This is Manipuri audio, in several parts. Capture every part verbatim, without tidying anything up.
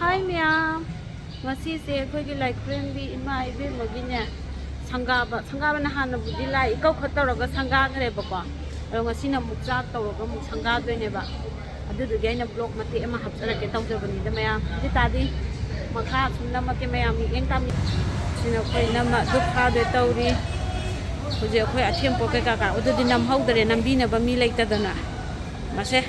ꯍꯥꯏ ꯃꯌꯥꯝ, ꯉꯁꯤꯁꯦ ꯑꯩꯈꯣꯏꯒꯤ ꯂꯥꯏ ꯈꯨꯔꯦꯝꯕꯤ ꯏꯃꯥ ꯏꯕꯦꯝꯃꯒꯤꯅꯦ, ꯁꯪꯒꯥꯕ, ꯁꯪꯒꯥꯕꯅ ꯍꯥꯟꯅꯕꯨꯗꯤ ꯂꯥꯏ ꯏꯀꯧ ꯈꯔ ꯇꯧꯔꯒ ꯁꯪꯒꯥꯈ꯭ꯔꯦꯕꯀꯣ꯫ ꯑꯗꯣ ꯉꯁꯤꯅ ꯑꯃꯨꯛ ꯆꯥꯛ ꯇꯧꯔꯒ ꯑꯃꯨꯛ ꯁꯪꯒꯥꯗꯣꯏꯅꯦꯕ꯫ ꯑꯗꯨꯗꯨꯒꯤ ꯑꯩꯅ ꯕ꯭ꯂꯣꯛ ꯃꯇꯦꯛ ꯑꯃ ꯍꯥꯞꯆꯔꯛꯀꯦ ꯇꯧꯖꯕꯅꯤꯗ ꯃꯌꯥꯝ꯫ ꯑꯗꯨ ꯇꯥꯔꯗꯤ ꯃꯈꯥ ꯁꯨꯝ ꯅꯝꯃꯛꯀꯦ ꯃꯌꯥꯝ, ꯃꯤꯠꯌꯦꯡ ꯇꯥꯃꯤ꯫ ꯁꯤꯅ ꯑꯩꯈꯣꯏ ꯅꯝꯃ ꯙꯨꯞ ꯊꯥꯗꯣꯏ ꯇꯧꯔꯤ꯫ ꯍꯧꯖꯤꯛ ꯑꯩꯈꯣꯏ ꯑꯊꯦꯝ ꯄꯣꯠ ꯀꯩꯀꯥ ꯀꯥ-, ꯑꯗꯨꯗꯤ ꯅꯝꯍꯧꯗꯔꯦ, ꯅꯝꯕꯤꯅꯕ ꯃꯤ ꯂꯩꯇꯗꯅ꯫ ꯃꯁꯦ꯫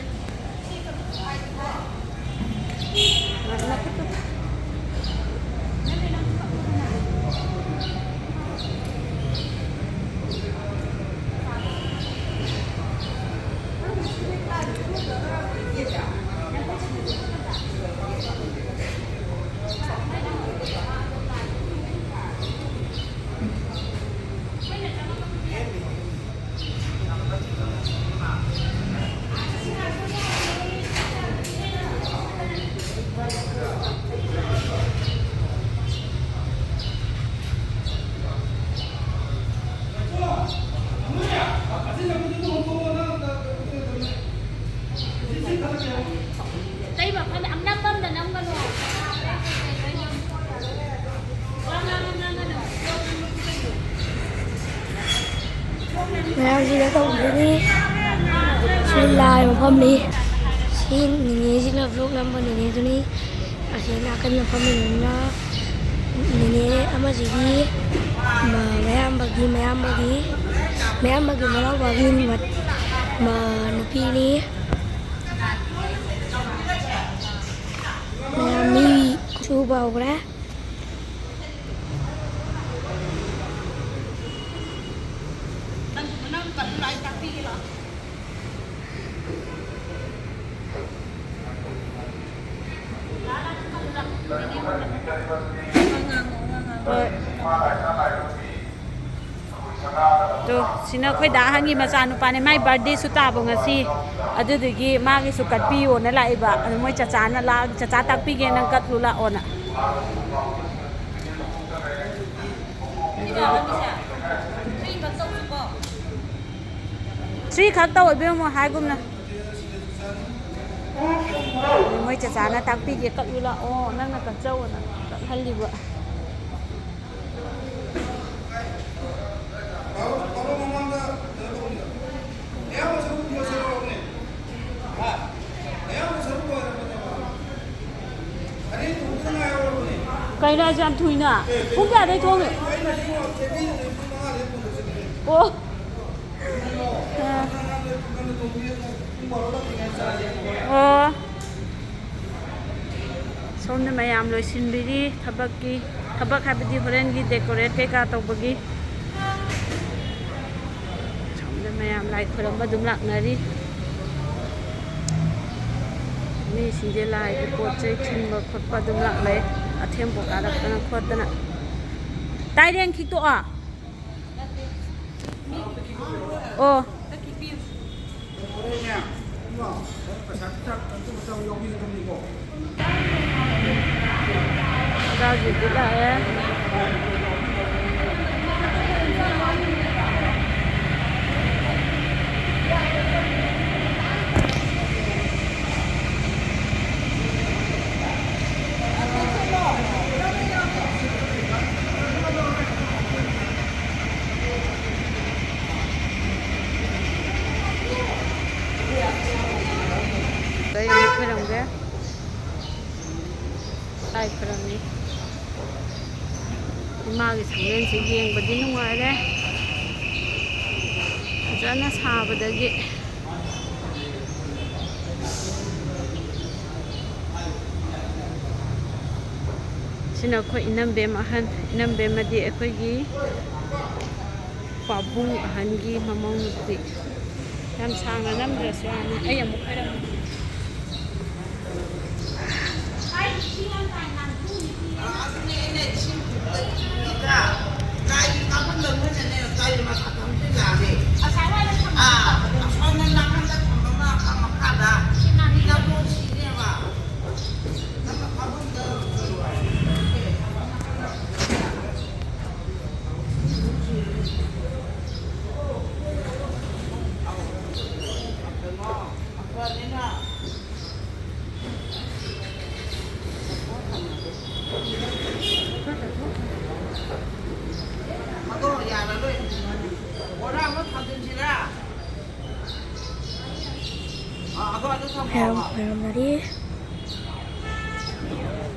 ꯃꯌꯥꯝꯁꯤꯗ ꯇꯧꯕꯤꯔꯅꯤ꯫ ꯁꯤ ꯂꯥꯏ ꯃꯐꯝꯅꯤ꯫ ꯁꯤ ꯅꯤꯅꯦꯁꯤꯅ ꯕ꯭ꯂꯣꯛ ꯅꯝꯕ ꯅꯤꯅꯦꯗꯨꯅꯤ꯫ ꯑꯁꯤ ꯅꯥꯀꯟꯗ ꯐꯝꯃꯤꯕꯅ ꯅꯤꯅꯦ ꯑꯃꯁꯤꯒꯤ ꯃ-, ꯃꯌꯥꯝꯕꯒꯤ, ꯃꯌꯥꯝꯕꯒꯤ, ꯃꯌꯥꯝꯕꯒꯤ ꯃꯅꯥꯎꯄꯥꯒꯤ ꯃ-, ꯃ-, ꯅꯨꯄꯤꯅꯤ꯫ ꯃꯌꯥꯝ ꯃꯤ ꯁꯨꯕ ꯍꯧꯈ꯭ꯔꯦ꯫ ꯍꯣꯏ꯫ ꯑꯗꯣ ꯁꯤꯅ ꯑꯩꯈꯣꯏ ꯗꯥ ꯑꯍꯟꯒꯤ ꯃꯆꯥꯅꯨꯄꯥꯅꯦ, ꯃꯥꯏ ꯕꯥꯔꯗꯦꯁꯨ ꯇꯥꯕ ꯉꯁꯤ꯫ ꯑꯗꯨꯗꯨꯒꯤ ꯃꯥꯒꯤꯁꯨ ꯀꯠꯄꯤꯌꯣꯅ ꯂꯥꯛꯏꯕ꯫ ꯑꯗꯨ ꯃꯣꯏ ꯆꯆꯥꯅ ꯂꯥꯛ-, "ꯆꯆꯥ ꯇꯥꯛꯄꯤꯒꯦ, ꯅꯪ ꯀꯠꯂꯨ ꯂꯥꯛꯑꯣꯅ"꯫ ꯊ꯭ꯔꯤ ꯈꯛ ꯇꯧ ꯏꯕꯦꯝꯃ, ꯍꯥꯏꯒꯨꯝꯅ꯫ ꯆꯆꯥꯅ ꯇꯥꯛꯄꯤꯒꯦ, "ꯀꯛꯂꯨ ꯂꯥꯛꯑꯣ, ꯅꯪꯅ ꯀꯛꯆꯧꯑꯣꯅ" ꯀꯛꯍꯜꯂꯤꯕ꯫ ꯀꯩꯅꯣ ꯍꯥꯏꯁꯦ ꯌꯥꯝ ꯊꯨꯏꯅ? ꯄꯨꯡ ꯀꯌꯥꯗꯩ ꯊꯣꯡꯉꯤ? ꯑꯣ꯫ ꯑꯣ꯫ ꯁꯣꯝꯗ ꯃꯌꯥꯝ ꯂꯣꯏꯁꯤꯟꯕꯤꯔꯤ ꯊꯕꯛꯀꯤ, ꯊꯕꯛ ꯍꯥꯏꯕꯗꯤ ꯍꯣꯔꯦꯟꯒꯤ decorate ꯀꯩꯀꯥ ꯇꯧꯕꯒꯤ꯫ ꯁꯣꯝꯗ ꯃꯌꯥꯝ ꯂꯥꯏ ꯈꯨꯔꯝꯕ ꯑꯗꯨꯝ ꯂꯥꯛꯅꯔꯤ꯫ ꯃꯤꯁꯤꯡꯁꯦ ꯂꯥꯏꯒꯤ ꯄꯣꯠ ꯆꯩ ꯊꯤꯟꯕ ꯈꯣꯠꯄ ꯑꯗꯨꯝ ꯂꯥꯛꯅꯩ꯫ ꯑꯊꯦꯝꯕ ꯀꯥꯔꯛꯇꯅ ꯈꯣꯠꯇꯅ꯫ ꯇꯥꯏꯔꯦꯟ ꯈꯤꯛꯇꯣꯛꯑꯣ꯫ ꯑꯣ꯫ ꯍꯔꯥꯎꯖꯤꯗꯤ ꯂꯥꯛꯑꯦ꯫ ꯑꯩ ꯑꯃꯨꯛ ꯈꯣꯏꯔꯝꯒꯦ꯫ ꯂꯥꯏ ꯈꯨꯔꯝꯃꯤ꯫ ꯏꯃꯥꯒꯤ ꯁꯪꯂꯦꯟꯁꯦ ꯌꯦꯡꯕꯗꯤ ꯅꯨꯡꯉꯥꯏꯔꯦ꯫ ꯐꯖꯅ ꯁꯥꯕꯗꯒꯤ꯫ ꯁꯤꯅ ꯑꯩꯈꯣꯏ ꯏꯅꯝꯕꯦꯝ ꯑꯍꯟ, ꯏꯅꯝꯕꯦꯝ ꯑꯃꯗꯤ ꯑꯩꯈꯣꯏꯒꯤ ꯄꯥꯕꯨꯡ ꯑꯍꯟꯒꯤ ꯃꯃꯧ ꯅꯨꯄꯤ꯫ ꯌꯥꯝ ꯁꯥꯡꯅ ꯅꯝꯗ꯭ꯔꯁꯨ ꯌꯥꯅꯤ꯫ ꯑꯩ ꯑꯃꯨꯛ ꯍꯥꯏꯔꯝꯒꯦ꯫ ꯃꯌꯥꯝ ꯈꯣꯏꯔꯝꯅꯔꯤ꯫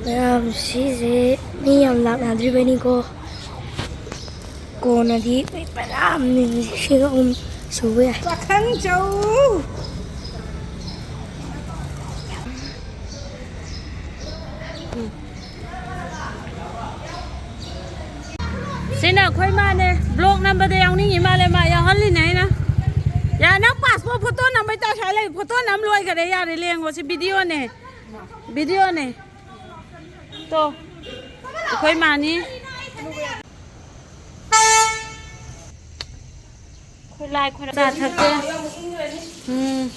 ꯃꯌꯥꯝ ꯁꯤꯁꯦ ꯃꯤ ꯌꯥꯝ ꯂꯥꯛꯅꯗ꯭ꯔꯤꯕꯩꯅꯤꯀꯣ꯫ ꯀꯣꯟꯅꯗꯤ ꯃꯤ ꯐꯅꯌꯥꯝ ꯂꯤꯁꯤꯡ ꯑꯍꯨꯝ ꯁꯨꯕ ꯌꯥꯏ꯫ ꯄꯥꯈꯪ ꯆꯧ꯫ ꯁꯤꯅ ꯑꯩꯈꯣꯏ ꯃꯥꯅꯦ꯫ ꯕ꯭ꯂꯣꯛ ꯅꯝꯕꯗ ꯌꯥꯎꯅꯤꯡꯉꯤ ꯃꯥꯜꯂꯦ, ꯃꯥ ꯌꯥꯎꯍꯜꯂꯤꯅꯦ ꯑꯩꯅ꯫ ꯌꯥ, ꯅꯪ ꯄꯥꯁꯄꯣꯔꯠ ꯐꯣꯇꯣ ꯅꯝꯕꯩ ꯇꯥꯏꯞ ꯁꯥꯏ ꯂꯩ꯫ ꯐꯣꯇꯣ ꯅꯝ ꯂꯣꯏꯈꯔꯦ, ꯌꯥꯔꯦ, ꯂꯦꯡꯉꯣ꯫ ꯁꯤ ꯚꯤꯗꯤꯑꯣꯅꯦ, ꯚꯤꯗꯤꯑꯣꯅꯦ꯫ ꯇꯣ, ꯑꯩꯈꯣꯏ ꯃꯥꯅꯤ꯫ ꯑꯩꯈꯣꯏ ꯂꯥꯏ ꯈꯣꯏꯔꯝ ꯆꯥ ꯊꯛꯀꯦ꯫ ꯎꯝ꯫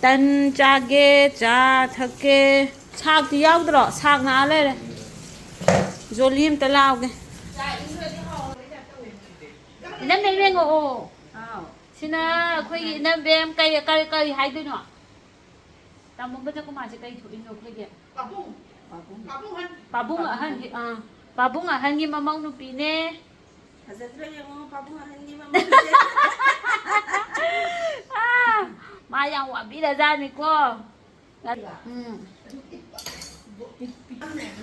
ꯇꯟ ꯆꯥꯒꯦ, ꯆꯥ ꯊꯛꯀꯦ꯫ ꯁꯥꯛꯇꯤ ꯌꯥꯎꯗ꯭ꯔꯣ? ꯁꯥꯛꯅ ꯑꯥ ꯂꯩꯔꯦ꯫ ꯖꯣꯂꯤ ꯑꯝꯇ ꯂꯥꯎꯒꯦ꯫ ꯏꯅꯝꯃ ꯌꯦꯡꯉꯛꯑꯣ꯫ ꯁꯤꯅ ꯑꯩꯈꯣꯏꯒꯤ ꯏꯅꯝꯕꯦꯝ꯫ ꯀꯩ, ꯀꯔꯤ, ꯀꯔꯤ ꯍꯥꯏꯗꯣꯏꯅꯣ? ꯇꯥꯃꯣꯒ ꯆꯀꯨꯃꯥꯁꯦ ꯀꯩ ꯊꯣꯛꯏꯅꯣ ꯑꯩꯈꯣꯏꯒꯤ? ꯄꯥꯕꯨꯡ꯫ ꯄꯥꯕꯨꯡ꯫ ꯄꯥꯕꯨꯡ ꯑꯍꯟꯒꯤ, ꯑꯥ, ꯄꯥꯕꯨꯡ ꯑꯍꯟꯒꯤ ꯃꯃꯧ ꯅꯨꯄꯤꯅꯦ꯫ ꯐꯖꯗ꯭ꯔꯥ ꯌꯦꯡꯉꯣ, ꯄꯥꯕꯨꯡ ꯑꯍꯟꯒꯤ ꯃꯃꯧꯁꯦ꯫ ꯑꯥ, ꯃꯥ ꯌꯥꯝ ꯋꯥꯕꯤꯔꯖꯥꯠꯅꯤꯀꯣ꯫ ꯎꯝ꯫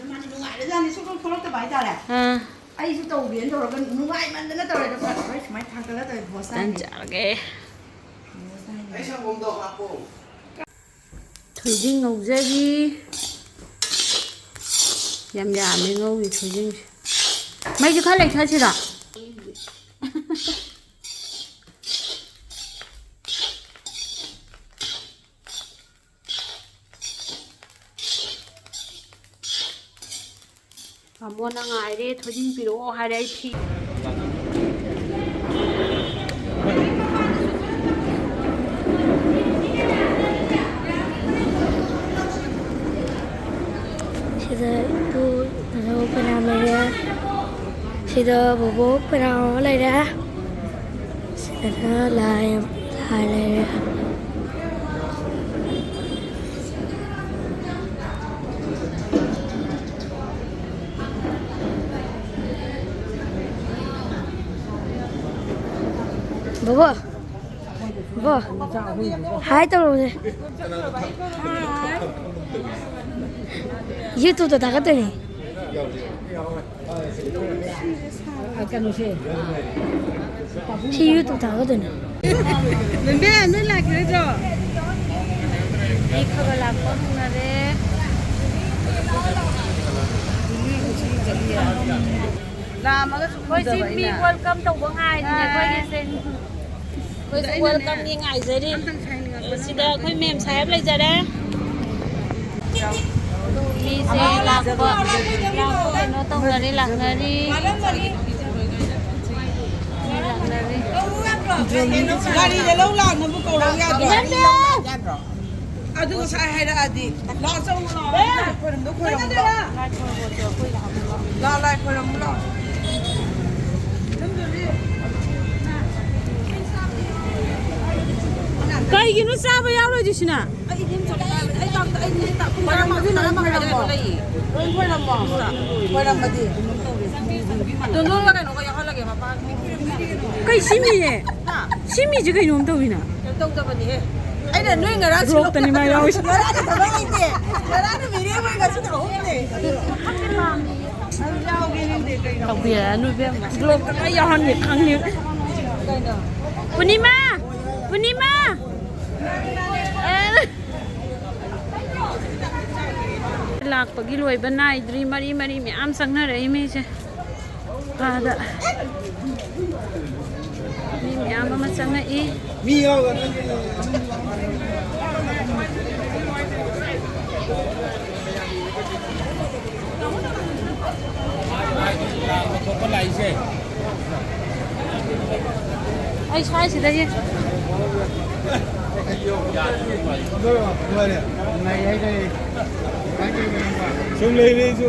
ꯃꯥꯗꯤ ꯅꯨꯡꯉꯥꯏꯔꯖꯥꯠꯅꯤ, ꯁꯨꯡꯊꯣꯛ ꯊꯣꯛꯂꯛꯇꯕ ꯍꯥꯏꯇꯥꯔꯦ꯫ ꯑꯥ꯫ ꯑꯩꯁꯨ ꯇꯧꯒꯦꯅ ꯇꯧꯔꯒ ꯅꯨꯡꯉꯥꯏꯃꯟꯗꯅ ꯇꯧꯔꯦ꯫ ꯂꯣꯏ ꯁꯨꯃꯥꯏꯅ ꯊꯥꯡꯒꯠꯂ ꯇꯧꯔꯦ, ꯕꯣꯁ ꯇꯟ ꯍꯥꯏꯁꯦ꯫ ꯆꯥꯔꯒꯦ꯫ ꯕꯣꯁ ꯍꯥꯏꯁꯦ꯫ ꯑꯩ ꯁꯪꯒꯣꯝꯗꯣ ꯍꯥꯞꯄꯣ꯫ ꯊꯣꯏꯗꯤꯡ ꯉꯧꯖꯔꯤ꯫ ꯌꯥꯝ ꯌꯥꯝꯃꯦ ꯉꯧꯔꯤ ꯊꯣꯏꯗꯤꯡꯁꯦ꯫ ꯃꯩꯁꯦ ꯈꯔ ꯂꯩꯊꯁꯤꯔꯣ? ꯕꯥꯃꯣꯟꯅ ꯉꯥꯏꯔꯦ, ꯊꯣꯏꯗꯤꯡ ꯄꯤꯔꯛꯑꯣ ꯍꯥꯏꯔꯦ꯫ ꯑꯩ ꯐꯤ ꯁꯤꯗ ꯏꯄꯨ ꯅꯅꯧ ꯐꯅꯌꯥꯝ ꯂꯩꯔꯦ꯫ ꯁꯤꯗ ꯕꯣꯕꯣꯛ ꯐꯅꯌꯥꯝ ꯑꯃ ꯂꯩꯔꯦ꯫ ꯁꯤꯗꯅ ꯂꯥꯏ, ꯂꯥꯏ ꯂꯩꯔꯦ꯫ ꯕꯣꯕꯣꯛ, ꯑꯣ, ꯍꯥꯏ ꯇꯧꯔꯛꯑꯣꯅꯦ꯫ YouTube-ꯇ ꯊꯥꯒꯠꯇꯣꯏꯅꯦ꯫ ꯀꯩꯅꯣꯁꯦ꯫ ꯁꯤ YouTube ꯊꯥꯒꯠꯇꯣꯏꯅꯦ꯫ ꯕꯦꯝꯕꯦ, ꯅꯣꯏ ꯂꯥꯛꯈꯤꯔꯣꯏꯗ꯭ꯔꯣ? ꯃꯤ ꯈꯔ ꯈꯔ ꯂꯥꯛꯄ ꯍꯧꯅꯔꯦ꯫ ꯂꯥꯛꯑꯝꯃꯒꯁꯨ ꯑꯩꯈꯣꯏꯁꯤ ꯃꯤ ꯎꯗꯕ ꯑꯩꯅ꯫ Welcome ꯇꯧꯕ ꯉꯥꯏꯔꯤꯅꯦ ꯑꯩꯈꯣꯏꯒꯤꯁꯦ꯫ ꯑꯩꯈꯣꯏꯁꯨ welcome-ꯒꯤ ꯉꯥꯏꯖꯔꯤ꯫ ꯁꯤꯗ ꯑꯩꯈꯣꯏ ꯃꯦꯝ ꯁꯥꯍꯦꯕ ꯂꯩꯖꯔꯦ꯫ ꯃꯤꯁꯦ ꯂꯥꯛꯄ, ꯂꯥꯛꯄ ꯀꯩꯅꯣ ꯇꯧꯅꯔꯤ, ꯂꯥꯛꯅꯔꯤ꯫ ꯃꯤ ꯂꯥꯛꯅꯔꯤ꯫ ꯒꯥꯔꯤꯗ ꯂꯧ ꯂꯥꯛꯅꯕ ꯀꯧꯔꯛꯎ ꯌꯥꯗ꯭ꯔꯣ? ꯏꯅꯝꯃ! ꯑꯗꯨ ꯉꯁꯥꯏ ꯍꯥꯏꯔꯛꯑꯗꯤ, "ꯂꯥꯛꯑꯣ, ꯆꯪꯉꯨ ꯂꯥꯛꯑꯣ, ꯂꯥꯏ ꯈꯣꯏꯔꯝꯗ ꯈꯣꯏꯔꯝꯃꯨ ꯂꯥꯛꯑꯣ꯫ ꯂꯥꯛꯑꯣ, ꯂꯥꯏ ꯈꯣꯏꯔꯝꯃꯨ ꯂꯥꯛꯑꯣ꯫" ꯀꯩꯒꯤꯅꯣ ꯆꯥꯕ ꯌꯥꯎꯔꯣꯏꯗꯣꯏꯁꯤꯅ? ꯑꯩ ꯏꯗꯤꯝ ꯆꯠꯄ ꯇꯥꯕꯅꯤ꯫ ꯑꯩ ꯆꯥꯛ-, ꯑꯩ ꯅꯨꯃꯤꯠ ꯇꯥꯛ ꯄꯨꯡ ꯇꯔꯥꯃꯥꯊꯣꯏ, ꯈꯣꯏꯔꯝꯃꯗꯤ ꯇꯔꯥꯃꯥꯊꯣꯏ ꯂꯣꯏ ꯑꯗꯥꯏꯗ ꯈꯣꯏꯔꯝꯃꯣ꯫ ꯂꯩꯌꯦ꯫ ꯂꯣꯏ ꯈꯣꯏꯔꯝꯃꯣ꯫ ꯈꯣꯏꯔꯝꯃꯗꯤ꯫ ꯇꯣꯟꯗꯣꯟꯒ ꯀꯩꯅꯣꯒ ꯌꯥꯎꯍꯜꯂꯒꯦ, ꯃꯄꯥ꯫ ꯀꯩ ꯁꯤꯃꯤꯅꯦ? ꯍꯥ? ꯁꯤꯃꯤꯁꯦ ꯀꯩꯅꯣꯝ ꯇꯧꯋꯤꯅ꯫ ꯀꯩꯝ ꯇꯧꯗꯕꯅꯦꯍꯦ꯫ ꯑꯩꯅ ꯅꯣꯏ ꯉꯔꯥꯡ ꯕ꯭ꯂꯣꯛꯇꯅꯤ ꯃꯥ ꯌꯥꯎꯔꯤꯁꯦ꯫ ꯉꯔꯥꯡꯗꯤ ꯊꯕꯛ ꯂꯩꯇꯦ꯫ ꯉꯔꯥꯡꯅ ꯃꯤꯔꯦꯝ ꯑꯣꯏ ꯉꯁꯤꯅ ꯑꯍꯨꯝꯅꯦ꯫ ꯇꯧꯕꯤꯔꯛꯑꯅꯨ ꯏꯕꯦꯝꯃ꯫ ꯕ꯭ꯂꯣꯛꯇ ꯂꯣꯏ ꯌꯥꯎꯍꯟꯒꯦ ꯈꯪꯉꯦ꯫ ꯀꯩꯅꯣ? ꯄꯨꯔꯅꯤꯃꯥ! ꯄꯨꯔꯅꯤꯃꯥ! ꯑꯦ! ꯂꯥꯛꯄꯒꯤ ꯂꯣꯏꯕ ꯅꯥꯏꯗ꯭ꯔꯤ꯫ ꯃꯔꯤ ꯃꯔꯤ ꯃꯌꯥꯝ ꯆꯪꯅꯔꯛꯏ ꯃꯤꯁꯦ꯫ ꯑꯥꯗ ꯃꯤ ꯃꯌꯥꯝ ꯑꯃ ꯆꯪꯉꯛꯏ꯫ ꯃꯤ ꯌꯥꯎꯔꯒ ꯅꯪꯒꯤ ꯂꯥꯛꯄ ꯈꯣꯠꯄ ꯂꯥꯛꯏꯁꯦ꯫ ꯑꯩ ꯁ꯭ꯋꯥꯏꯁꯤꯗꯒꯤ꯫ ꯁꯨꯝ ꯂꯩꯔꯦ ꯑꯩꯁꯨ꯫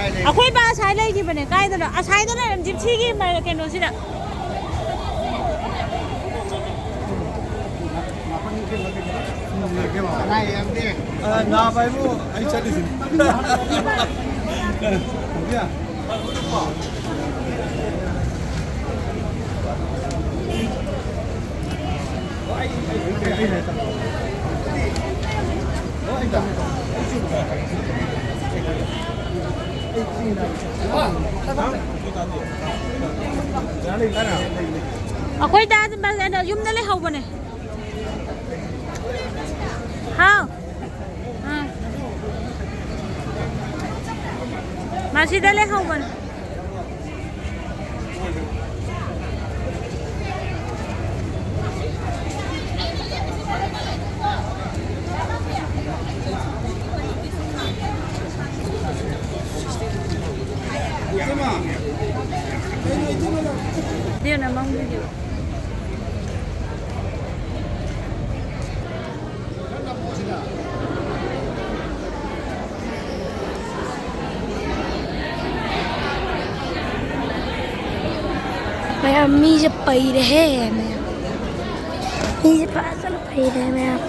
ꯑꯩꯈꯣꯏ ꯕꯥ ꯑꯁꯥꯏ ꯂꯩꯈꯤꯕꯅꯦ꯫ ꯀꯥꯏꯗꯅꯣ? ꯑꯁꯥꯏꯗ ꯂꯩꯔꯝ, ꯖꯤꯞꯁꯤꯒꯤ ꯃ-, ꯀꯩꯅꯣꯁꯤꯗ꯫ ꯑ, ꯅꯥꯕ ꯍꯥꯏꯕꯨ ꯑꯩ ꯆꯠꯂꯤꯁꯤꯅꯤ꯫ ꯏꯕꯦꯝ꯫ ꯑꯩꯈꯣꯏ ꯗꯥ ꯑꯗꯨꯝ ꯀꯩꯅꯣ ꯌꯨꯝꯗ ꯂꯩꯍꯧꯕꯅꯦ꯫ ꯍꯥꯎ꯫ ꯑꯥ꯫ ꯃꯥ ꯁꯤꯗ ꯂꯩꯍꯧꯕꯅꯦ꯫ ꯃꯌꯥꯝ ꯃꯤꯁꯦ ꯄꯩꯔꯦꯍꯦ ꯃꯌꯥꯝ꯫ ꯃꯤꯁꯦ ꯐꯖꯅ ꯄꯩꯔꯦ ꯃꯌꯥꯝ꯫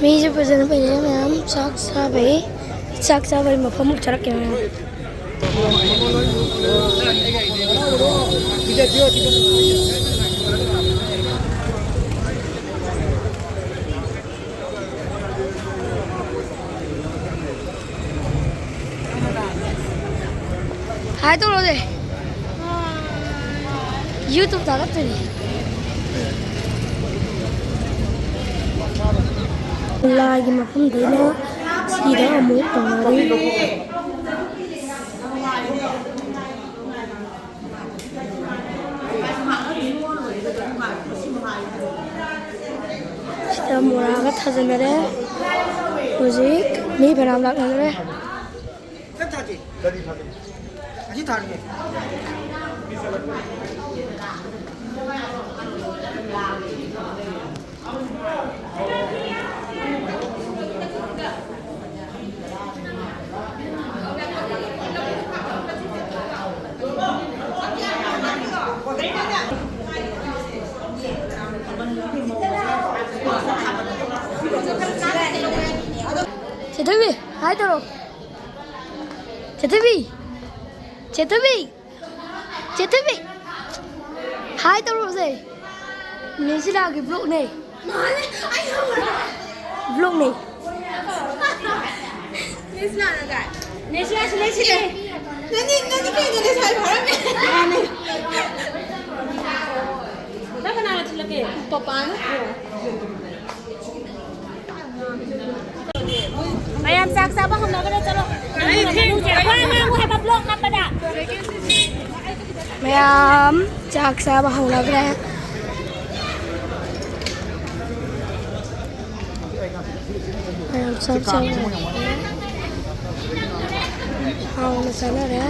ꯃꯤꯁꯦ ꯐꯖꯅ ꯄꯩꯔꯦ ꯃꯌꯥꯝ꯫ ꯆꯥꯛ ꯆꯥꯕꯩ, ꯆꯥꯛ ꯆꯥꯕꯩ ꯃꯐꯝ ꯑꯃꯨꯛ ꯆꯠꯂꯛꯀꯦ ꯃꯌꯥꯝ꯫ ꯍꯥꯏ ꯇꯧꯔꯣꯁꯦ꯫ YouTube ꯊꯥꯒꯠꯇꯣꯏꯅꯤ꯫ ꯂꯥꯏꯒꯤ ꯃꯐꯝꯗꯩꯅ ꯁꯤꯗ ꯑꯃꯨꯛ ꯇꯧꯅꯔꯤ꯫ ꯁꯤꯗ ꯃꯣꯔꯥꯒ ꯊꯥꯖꯟꯅꯔꯦ꯫ ꯍꯧꯖꯤꯛ ꯃꯤ ꯐꯅꯌꯥꯝ ꯂꯥꯛꯅꯈ꯭ꯔꯦ꯫ ꯆꯦꯊꯣꯏꯕꯤ, ꯍꯥꯏ ꯇꯧꯔꯣ꯫ ꯆꯦꯊꯕꯤ! ꯆꯦꯊꯕꯤ! ꯆꯦꯊꯕꯤ! ꯍꯥꯏ ꯇꯧꯔꯛꯑꯣꯁꯦ꯫ ꯅꯦꯁꯤꯂꯥꯒꯤ ꯕ꯭ꯂꯣꯛꯅꯦ꯫ ꯕ꯭ꯂꯣꯛꯅꯦ꯫ ꯅꯦꯁꯤꯂꯥꯁꯤ ꯂꯩꯁꯤꯗꯤ꯫ ꯅꯪꯗꯤ, ꯅꯪꯗꯤ ꯀꯩꯅꯣ ꯂꯩꯁꯥꯕꯤ ꯐꯥꯔꯝꯃꯦ? ꯃꯥꯅꯦ꯫ ꯅꯪ ꯀꯅꯥꯅ ꯊꯤꯜꯂꯛꯀꯦ? ꯄꯄꯥꯅ꯫ ꯃꯌꯥꯝ ꯆꯥꯛ ꯆꯥꯕ ꯍꯧꯅꯈ꯭ꯔꯦ, ꯆꯠꯂꯣ꯫ ꯋꯥ ꯉꯥꯡꯉꯨ ꯍꯥꯏꯕ ꯕ꯭ꯂꯣꯛ ꯅꯝꯕꯗ꯫ ꯃꯌꯥꯝ ꯆꯥꯛ ꯆꯥꯕ ꯍꯧꯅꯈ꯭ꯔꯦ꯫ ꯃꯌꯥꯝ ꯆꯥꯛ ꯆꯥꯕ ꯍꯧꯅꯈ꯭ꯔꯦ꯫ ꯍꯥꯎꯅ ꯆꯥꯅꯔꯦ꯫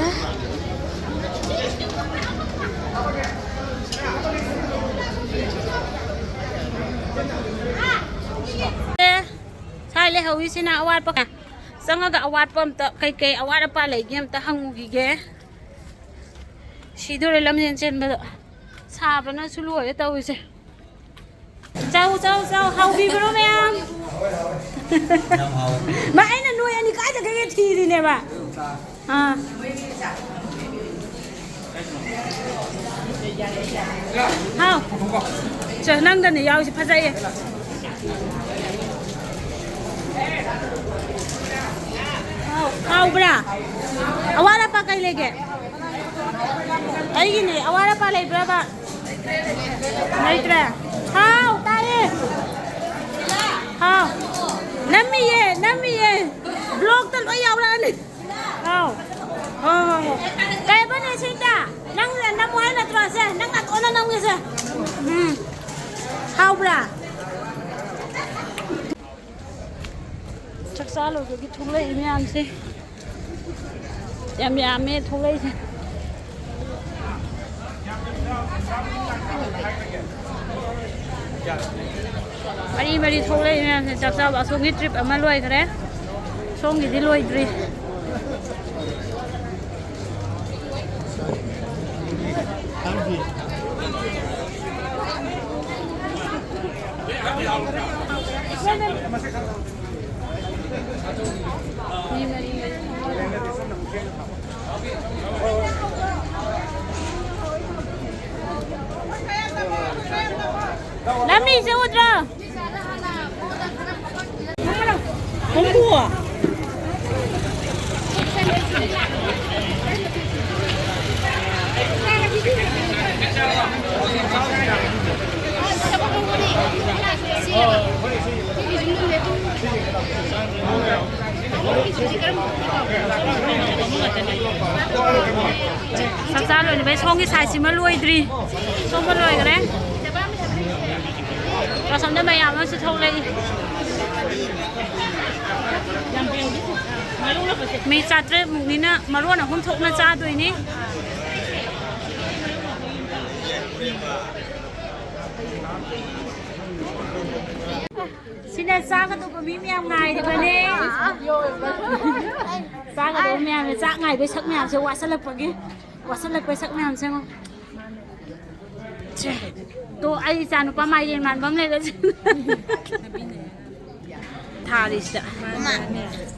ꯑꯦ, ꯁ꯭ꯋꯥꯏ ꯂꯩꯍꯧꯔꯤꯁꯤꯅ ꯑꯋꯥꯠꯄ ꯀꯌꯥ? ꯆꯪꯉꯒ ꯑꯋꯥꯠꯄ ꯑꯝꯇ, ꯀꯩꯀꯩ ꯑꯋꯥꯠ ꯑꯄꯥ ꯂꯩꯒꯦ ꯑꯝꯇ ꯍꯪꯉꯨꯈꯤꯒꯦ꯫ ꯁꯤꯗꯣꯔꯦ ꯂꯝꯖꯦꯟ ꯆꯦꯟꯕꯗ꯫ ꯁꯥꯕꯅꯁꯨ ꯂꯣꯏꯔꯦ ꯇꯧꯔꯤꯁꯦ꯫ ꯆꯥꯎ, ꯆꯥꯎ, ꯆꯥꯎ꯫ ꯍꯥꯎꯕꯤꯕ꯭ꯔꯣ ꯃꯌꯥꯝ? ꯌꯥꯝ ꯍꯥꯎꯋꯦ꯫ ꯃꯥ, ꯑꯩꯅ ꯅꯣꯏ ꯑꯅꯤ ꯀꯥꯏ ꯆꯠꯈ꯭ꯔꯒꯦ ꯊꯤꯔꯤꯅꯦꯕ꯫ ꯑꯥ꯫ ꯍꯥꯎ꯫ ꯆꯣ, ꯅꯪꯗꯅꯦ ꯌꯥꯎꯔꯤꯁꯦ, ꯐꯖꯩꯌꯦ꯫ ꯍꯥꯎ-, ꯍꯥꯎꯕ꯭ꯔꯥ? ꯑꯋꯥꯠ ꯑꯄꯥ ꯀꯩ ꯂꯩꯒꯦ? ꯑꯩꯒꯤꯅꯦ, ꯑꯋꯥꯠ ꯑꯄꯥ ꯂꯩꯕ꯭ꯔꯕ? ꯂꯩꯇ꯭ꯔꯦ? ꯍꯥꯎ, ꯇꯥꯏꯌꯦ꯫ ꯍꯥꯎ꯫ ꯅꯝꯃꯤꯌꯦ, ꯅꯝꯃꯤꯌꯦ꯫ ꯕ꯭ꯂꯣꯛꯇ ꯂꯣꯏ ꯌꯥꯎꯔꯛꯑꯅꯤ꯫ ꯍꯥꯎ꯫ ꯍꯣꯏ, ꯍꯣꯏ, ꯍꯣꯏ꯫ ꯀꯩꯕꯅꯦ ꯁꯤꯗ? ꯅꯪ ꯅꯝꯃꯣ ꯍꯥꯏ ꯅꯠꯇ꯭ꯔꯣ? ꯁꯦ, ꯅꯪ ꯅꯥꯇꯣꯟꯅ ꯅꯝꯒꯦꯁꯦ꯫ ꯎꯝ꯫ ꯍꯥꯎꯕ꯭ꯔꯥ? ꯆꯥꯛꯆꯥ ꯂꯣꯏꯕꯒꯤ ꯊꯣꯛꯂꯛꯏ ꯃꯌꯥꯝꯁꯦ꯫ ꯌꯥꯝ ꯌꯥꯝꯃꯦ ꯊꯣꯛꯂꯛꯏꯁꯦ꯫ ꯃꯔꯤ ꯃꯔꯤ ꯊꯣꯛꯂꯛꯏ ꯃꯌꯥꯝꯁꯦ꯫ ꯆꯥꯛ ꯆꯥꯕ ꯑꯁꯣꯝꯒꯤ ꯇ꯭ꯔꯤꯞ ꯑꯃ ꯂꯣꯏꯈ꯭ꯔꯦ꯫ ꯁꯣꯝꯒꯤꯗꯤ ꯂꯣꯏꯗ꯭ꯔꯤ꯫ ꯆꯠꯂꯨꯗ꯭ꯔꯣ? ꯈꯣꯡꯕꯨ꯫ ꯆꯥꯛꯆꯥ ꯂꯣꯏꯔꯕꯩ ꯁꯣꯝꯒꯤ ꯁꯥꯏꯖꯁꯤꯃ ꯂꯣꯏꯗ꯭ꯔꯤ꯫ ꯁꯣꯝꯕ ꯂꯣꯏꯈ꯭ꯔꯦ꯫ ꯑꯁꯣꯝꯗ ꯃꯌꯥꯝ ꯑꯃꯁꯨ ꯊꯣꯛꯂꯛꯏ꯫ ꯃꯤ ꯆꯥꯇ꯭ꯔꯦꯠ ꯃꯨꯛꯅꯤꯅ ꯃꯔꯣꯟ ꯑꯍꯨꯝ ꯊꯣꯛꯅ ꯆꯥꯗꯣꯏꯅꯤ꯫ ꯁꯤꯅ ꯆꯥꯒꯗꯧꯕ ꯃꯤ ꯃꯌꯥꯝ ꯉꯥꯏꯔꯤꯕꯅꯦ꯫ ꯆꯥꯒꯗꯧꯕ ꯃꯌꯥꯝꯁꯦ, ꯆꯥꯛ ꯉꯥꯏꯕꯩ ꯁꯛ ꯃꯌꯥꯝꯁꯦ, ꯋꯥꯁꯜꯂꯛꯄꯒꯤ, ꯋꯥꯁꯜꯂꯛꯄꯩ ꯁꯛ ꯃꯌꯥꯝꯁꯦ ꯌꯦꯡꯉꯣ꯫ ꯁꯦ, ꯇꯣ, ꯑꯩ ꯏꯆꯥ ꯅꯨꯄꯥ ꯃꯥꯏꯔꯦꯟ ꯃꯥꯟꯕ ꯑꯃ ꯂꯩꯔꯦ꯫ ꯊꯥꯔꯤꯁꯤꯗ꯫ ꯃꯃꯥ,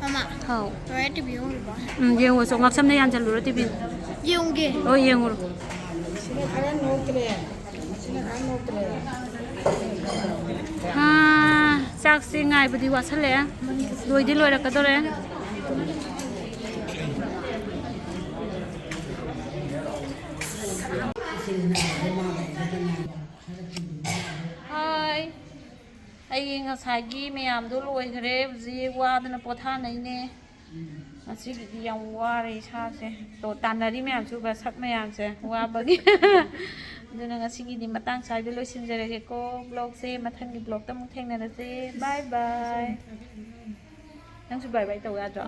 ꯃꯃꯥ, ꯍꯥꯎ꯫ ꯂꯣꯏꯔꯦ, ꯇꯤꯚꯤ ꯌꯦꯡꯉꯨꯔꯕꯣ? ꯎꯝ, ꯌꯦꯡꯉꯨꯆꯣ, ꯉꯛꯁꯝꯗ ꯌꯥꯟꯁꯤꯜꯂꯨꯔꯣ ꯇꯤꯚꯤ꯫ ꯌꯦꯡꯉꯨꯒꯦ꯫ ꯍꯣꯏ, ꯌꯦꯡꯉꯨꯔꯣ꯫ ꯁꯤꯅ ꯈꯔ ꯅꯣꯛꯇ꯭ꯔꯦ꯫ ꯁꯤꯅ ꯈꯔ ꯅꯣꯛꯇ꯭ꯔꯦ꯫ ꯑꯥ, ꯆꯥꯛꯁꯦ ꯉꯥꯏꯕꯗꯤ ꯋꯥꯁꯜꯂꯛꯑꯦ꯫ ꯂꯣꯏꯗꯤ ꯂꯣꯏꯔꯛꯀꯗꯧꯔꯦ꯫ ꯍꯥꯏ꯫ ꯑꯩ ꯉꯁꯥꯏꯒꯤ ꯃꯌꯥꯝꯗꯣ ꯂꯣꯏꯈ꯭ꯔꯦ꯫ ꯍꯧꯖꯤꯛ ꯋꯥꯗꯅ ꯄꯣꯊꯥꯅꯩꯅꯦ꯫ ꯉꯁꯤꯒꯤꯗꯤ ꯌꯥꯝ ꯋꯥꯔꯦ ꯏꯁꯥꯁꯦ꯫ ꯇꯣ, ꯇꯥꯟꯅꯔꯤ ꯃꯌꯥꯝꯁꯦ ꯎꯕ꯭ꯔꯥ, ꯁꯛ ꯃꯌꯥꯝꯁꯦ ꯋꯥꯕꯒꯤ꯫ ꯑꯗꯨꯅ ꯉꯁꯤꯒꯤꯗꯤ ꯃꯇꯥꯡ ꯁ꯭ꯋꯥꯏꯗ ꯂꯣꯏꯁꯤꯟꯖꯔꯒꯦꯀꯣ꯫ ꯕ꯭ꯂꯣꯒꯁꯦ ꯃꯊꯪꯒꯤ ꯕ꯭ꯂꯣꯒꯇ ꯑꯃꯨꯛ ꯊꯦꯡꯅꯔꯁꯦ꯫ ꯕꯥꯏ ꯕꯥꯏ꯫ ꯅꯪꯁꯨ ꯕꯥꯏ ꯕꯥꯏ ꯇꯧ ꯌꯥꯗ꯭ꯔꯣ?